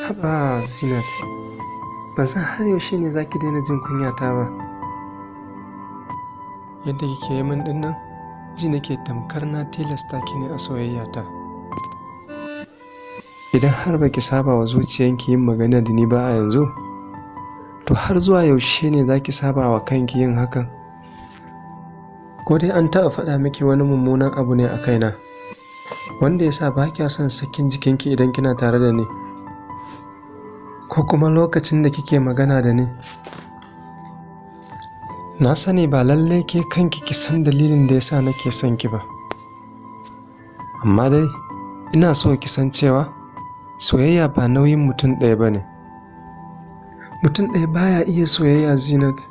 Haba Zinat, ban san har yaushe ne za ki daina jin kunyata ba. Yadda kike yi min ɗin nan, ji nake tamkar na tilasta ki ne a soyayyata. Idan har baki saba wa zuciyanki yin magana da ni ba a yanzu, to har zuwa yaushe ne za ki saba wa kanki yin hakan? Ko dai an taɓa faɗa miki wani mummunan abu ne a kaina, wanda ya sa ba kya son sakin jikinki idan kina tare da ni, ko kuma lokacin da kike magana da ni? Na sani ba lallai ke kanki ki san dalilin da ya sa nake son ki ba. Amma dai ina so ki san cewa soyayya ba nauyin mutum ɗaya ba ne. Mutum ɗaya baya iya soyayya, Zinat.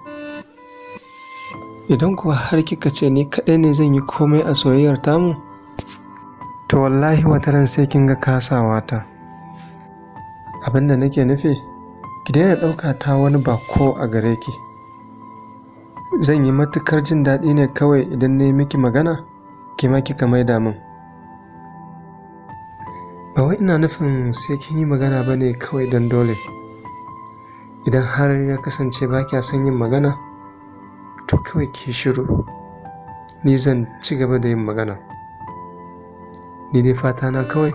Idan kuwa har kika ce ni kaɗai ne zan yi komai a soyayyar tamu, to wallahi wataran sai kin ga kasawata. Abin da nake nufi, ki daina ɗauka ta wani bako a gare ki. Zan yi matuƙar jin daɗi ne kawai idan na yi miki magana, ke ma kika maida min. Ba wai ina nufin sai kin yi magana ba ne kawai don dole. Idan har ya kasance ba kya son yin magana, to kawai ki shiru. Ni zan ci gaba da yin magana. Ni dai fata na kawai,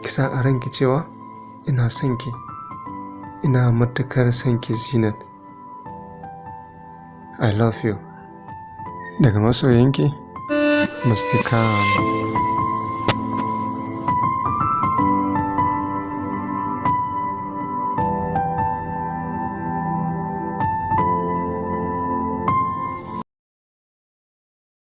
ki sa a ranki cewa ina son ki. Ina matuƙar son ki, Zinat. I love you. Daga masoyinki, Mr. Khan.